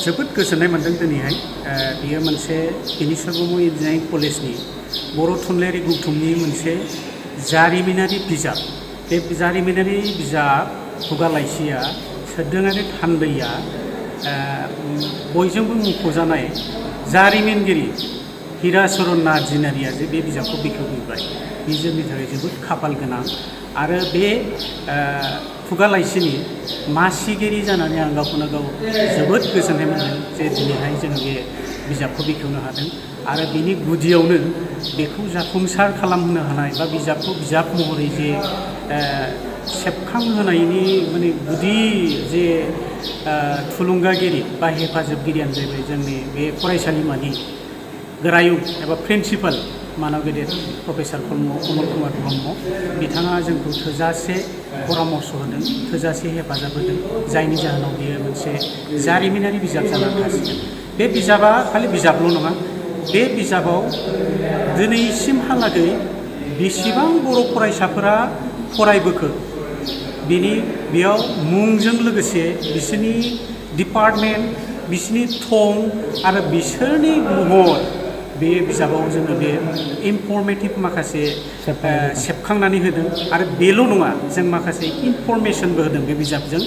जोबोद गोजोननाय मोनदों दिनैहाय बेयो मोनसे बिनिशर्मा इन्जिनियारिं कलेजनि बर' थुनलाइयारि गौथुमनि मोनसे जारिमिनारि बिजाब। बे जारिमिनारि बिजाब खुगा लाइसिया सोरदोंआरि थान्दैया बयजोंबो मुंख'जानाय जारिमिनगिरि हिराचरन नार्जीनारिया जे बे बिजाबखौ बेखेवफैबाय बे जोंनि थाखाय जोबोद खाफाल गोनां। आरो बे खुगा लाइसिनि मासिगिरि जानानै आं गावखौनो गाव जोबोद गोजोननाय मोनदों जे दिनैहाय जोङो बे बिजाबखौ बेखेवनो हादों आरो बिनि गुदियावनो बेखौ जाफुंसार खालामहोनो हानाय बा बिजाबखौ बिजाब महरै जे सेबखांहोनायनि माने गुदि जे थुलुंगागिरि बा हेफाजाबगिरियानो जाहैबाय जोंनि बे फरायसालिमानि गोरायुं एबा प्रिन्सिपाल मानव गेदेर प्रफेसर कमल कुमार ब्रह्म बिथाङा जोंखौ थोजासे परामर्श होदों, थोजासे हेफाजाब होदों, जायनि जाहोनाव बेयो मोनसे जारिमिनारि बिजाब जानानै थासिगोन। बे बिजाबा खालि बिजाबल' नङा, बे बिजाबाव दिनैसिमहालागै बेसेबां बर' फरायसाफोरा फरायबोखो बेयाव मुंजों लोगोसे बिसोरनि डिपार्टमेन्ट, बिसोरनि थं आरो बिसोरनि महर बे बिजाबाव जोङो बे इनफर्मेटिभ माखासे सेबखांनानै होदों। आरो बेल' नङा, जों माखासे इनफरमेसनबो होदों बे बिजाबजों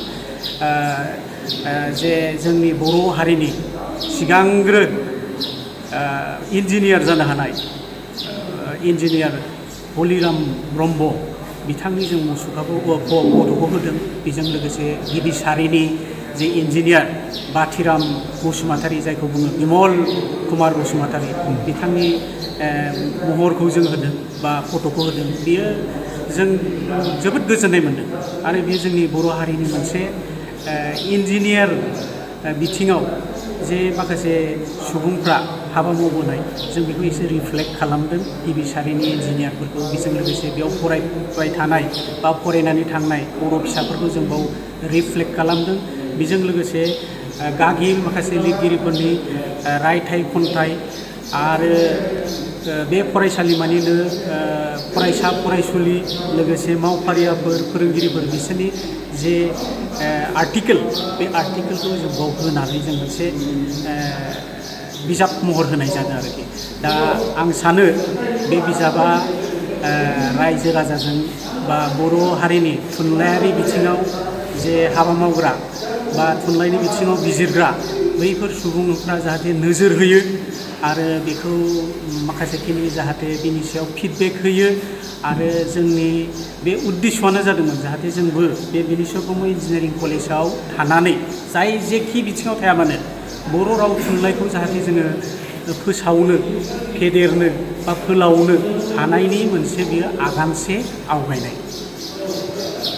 जे जोंनि बर' हारिनि सिगांग्रो इन्जिनियार जानो हानाय इन्जिनियार हलिराम ब्रह्म बिथांनि जों मुसुखाखौ फट'खौ होदों। बेजों लोगोसे गिबि सारिनि जे इन्जिनियार बाथिराम बसुमतारी, जायखौ बुङो बिमल कुमार बसुमतारी, बिथांनि महरखौ जों होदों बा फट'खौ होदों। बियो जों जोबोद गोजोननाय मोनदों आरो बेयो जोंनि बर' हारिनि मोनसे इन्जिनियार बिथिङाव जे माखासे सुबुंफ्रा हाबा मावबोनाय जों बेखौ एसे रिफ्लेक्ट खालामदों। गिबि सारिनि इन्जिनियारफोरखौ बेजों लोगोसे बेयाव फरायबाय थानाय बा फरायनानै थांनाय बर' फिसाफोरखौ जों बाव रिफ्लेक्ट खालामदों। बेजों लोगोसे गागि माखासे लिरगिरिफोरनि रायथाइ खन्थाइ आरो बे फरायसालिमानिनो फरायसा फरायसुलि लोगोसे मावफारियाफोर फोरोंगिरिफोर बिसोरनि जे आर्टिकेल, बे आर्टिकेलखौ जों बाव होनानै जों मोनसे बिजाब महर होनाय जादों आरोखि। दा आं सानो बे बिजाबा रायजो राजाजों बा बर' हारिनि थुनलाइयारि बिथिङाव जे हाबा मावग्रा बा थुनलाइनि बिथिङाव बिजिरग्रा बैफोर सुबुंफ्रा जाहाथे नोजोर होयो आरो बेखौ माखासेखिनि जाहाथे बिनि सायाव फिडबेक होयो। आरो जोंनि बे उद्देश्यआनो जादोंमोन जाहाथे जोंबो बे बिनिशर्मा इन्जिनियारिं कलेजाव थानानै जाय जेखि बिथिङाव थाया मानो बर' राव थुनलाइखौ जाहाथे जोङो फोसावनो, फेदेरनो बा फोलावनो हानायनि मोनसे बियो आगानसे आवगायनाय।